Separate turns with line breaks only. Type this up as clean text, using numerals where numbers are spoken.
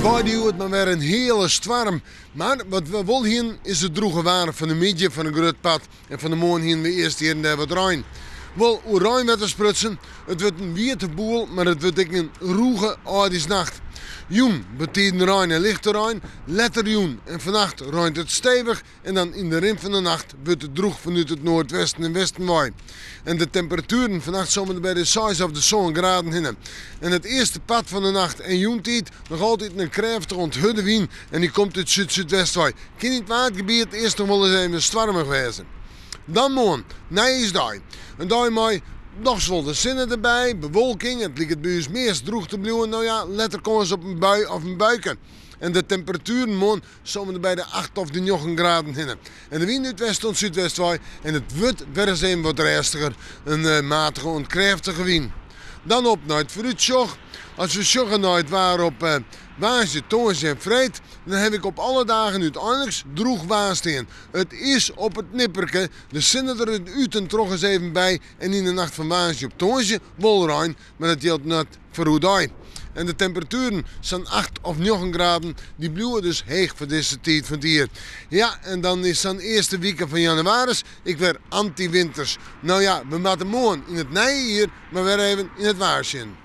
It waait hjoed mar wer in hiele stoarm. Mar wat we wol hienen is it drûge waar fan de middei foar in grut part. En fan 'e moarn hienen we earst hjir en dêr wat rein. Wol oer reinwetter sprutsen, it wurdt in wiete boel, mar it wurdt ek in rûge âldjiersnacht. Jûn betiden rein en lichte rein, letter jûn en fannacht reint it stevich en dan yn de rin fan de nacht wurdt it drûch fanút it noardwesten en westen wei. En de temperatueren fannacht somme by de seis of de sân graden hinne. En it earste part fan de nacht en jûntiid noch altyd in krêftige oant hurde wyn en dy komt út súd-súdwest wei. Kin yn it Waadgebiet earst noch wolris even stoarmich wêze. Dan moarn, nijjiersdei. In dei mei dochs wol de sinne derby, bewolking, it liket by ús meast drûch te bliuwen, no ja, letter kâns op in bui of in buike. En de temperatueren moarn somme by de acht of de njoggen graden hinne. En de wyn út west oant súdwest wei en it wurdt wer ris even wat rêstiger, in matige oant krêftige wyn. Dan op nei it foarútsjoch. As we sjogge nei it waar op woansdei, tongersdei en freed, dan haw ik op alle dagen úteinliks drûch waar stean. It is op it nipperke, de sinne der út en troch ris even by en yn de nacht fan woansdei op tongersdei wol rein, mar dat jildt net foar oerdei. En de temperatueren, sa'n acht of njoggen graden, dy bliuwe dus heech foar dizze tiid fan it jier. Ja, en dan is sa'n earste wike fan jannewaris ek wer anty-winters. No ja, we moatte moarn yn it nije jier mar wer even yn it waar sjen.